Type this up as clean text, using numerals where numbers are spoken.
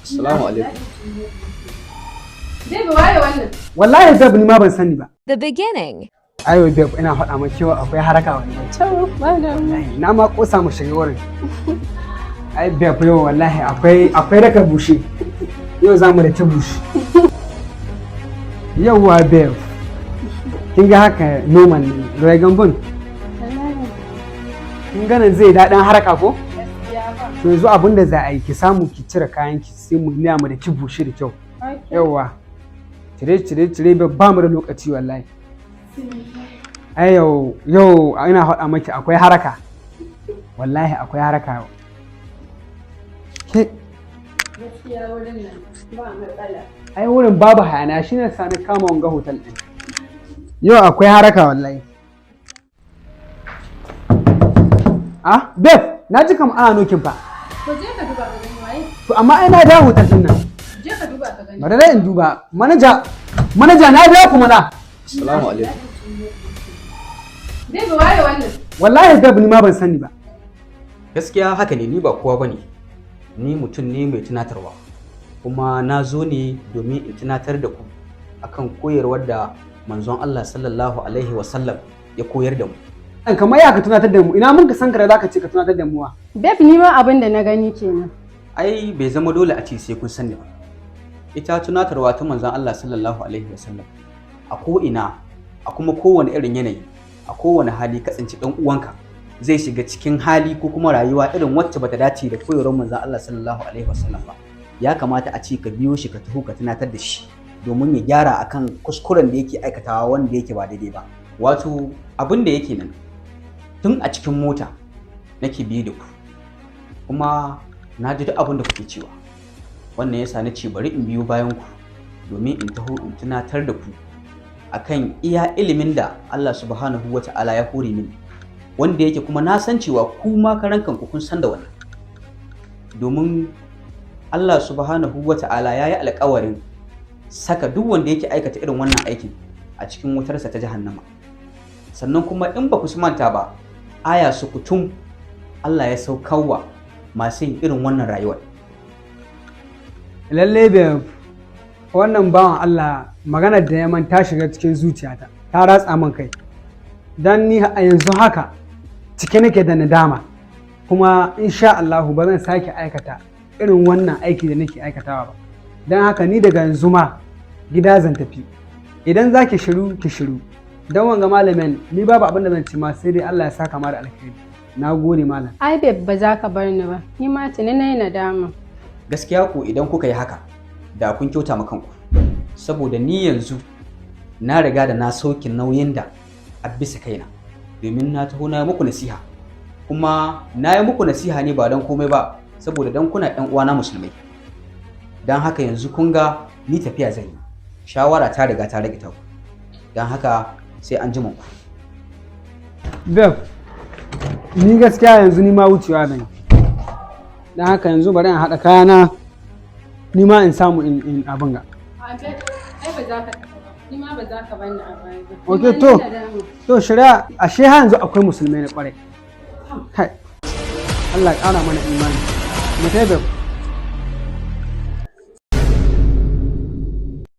Assalamu alaikum. Baby, waye wannan? Wallahi babe, ni ma ban sani ba. The beginning. Ayo babe, ina faɗa maka cewa akwai haraka wallahi. To, ba da Wallahi, na ma kosa mu shiga wurin. Ai babe, yau wallahi akwai raka bushe. Yau za mu da ta bushe. Yauwa babe. Kin ga haka normal ne, Royal Bun. Kin ganin zai daɗin haraka ko? To, yanzu abin da za a yi, ki samu ki cire kayan ki, sai mu niya mu da ki bushe da kyau. Yauwa. Cire, cire, cire, ba mu da lokaci wallahi. Ai yau yau ina faɗa maki akwai haraka. Wallahi akwai haraka yau. Ke Gaskiya wurin nan ba matsala. Ai wurin babu hayaniya, shine sa ni kama wanga hotel ɗin. Yau akwai haraka wallahi. Ah, babe, na ji kam ana knocking fa. To, je ka duba ka gani waye. To, amma ai na dawo hotel ɗin nan. Je ka duba ka gani. Bari dai in duba. Manaja, manaja, na biya ku mana. Assalamu alaikum. Baby, waye wannan? Wallahi babe, ni ma ban sani ba. Gaskiya haka ne, ni ba kowa bane. Ni mutum ne mai tunatarwa. Kuma na zo ne domin in tunatar da ku akan koyarwar da manzon Allah sallallahu alaihi wasallam ya koyar da mu. An kamar ya ka tunatar da mu? Ina mun ka san ka da zaka ce ka tunatar da mu wa? Babe, ni ma abin da na gani kenan. Ai bai zama dole a ce sai kun sani ba. Ita tunatarwa ta manzon Allah sallallahu alaihi wasallam, a ko ina, a kuma kowane irin yanayi, a kowane hali ka tsinci dan uwanka zai shiga cikin hali ko kuma rayuwa irin wacce bata dace da koyarwar manzon Allah sallallahu alaihi wasallam ba, ya kamata a ce ka biyo shi, ka taho ka tunatar da shi domin ya gyara akan kuskuren da yake aikatawa wanda yake ba daidai ba. Wato abin da yake nan, tun a cikin mota nake biye da ku, kuma na ji duk abin da kuke cewa. Wannan yasa na ce bari in biyo bayan ku domin in taho in tunatar da ku akan iya ilimin da Allah subhanahu wa ta'ala ya hore mini, wanda yake kuma na san cewa ku ma karan kanku kun san da wannan, domin Allah subhanahu wa ta'ala ya yi alkawarin saka duk wanda yake aikata irin wannan aikin a cikin wutarsa ta jahannama. Sannan kuma in ba ku manta ba, aya sukutum Allah ya saukarwa masu yin irin wannan rayuwar. Lalle babe, wannan bawan Allah, maganar da ya man ta shiga cikin zuciyata, ta ratsa man kai. Dan ni a yanzu haka cike nake da nadama, kuma insha Allahu ba zan sake aikata irin wannan aiki da nake aikatawa ba. Don haka ni daga yanzu ma gida zan tafi. Idan za ki shiru, ki shiru. Don wanga malamin, ni babu abin da zan ci ma sai dai Allah ya saka ma da alkhairi. Na gode, malam. Ai babe, ba za ka bar ni ba. Ni ma tuni na yi nadama. Gaskiya ko idan kuka yi haka da kun kyauta ma kanku, saboda ni yanzu na riga da na sauke nauyin da a bisa kaina, domin na taho na yi muku nasiha. Kuma na yi muku nasiha ne ba don komai ba, saboda don kuna ɗan uwana musulmai. Don haka yanzu kun ga ni tafiya zan yi, shawara ta riga ta rage ta ku, don haka sai an ji ku. Babe, ni gaskiya yanzu ni ma wucewa zan yi. Don haka yanzu bari in haɗa kayana, ni ma in samu in abin ga. Ai ba za ka tafi ba. Ni ma ba za ka bar ni a baya ba. Ok, Ni ma to. ni nadama. To shirya, ashe har yanzu akwai musulmai na kwarai. Kai, Allah ya ƙara mana imani. Mu tai, babe.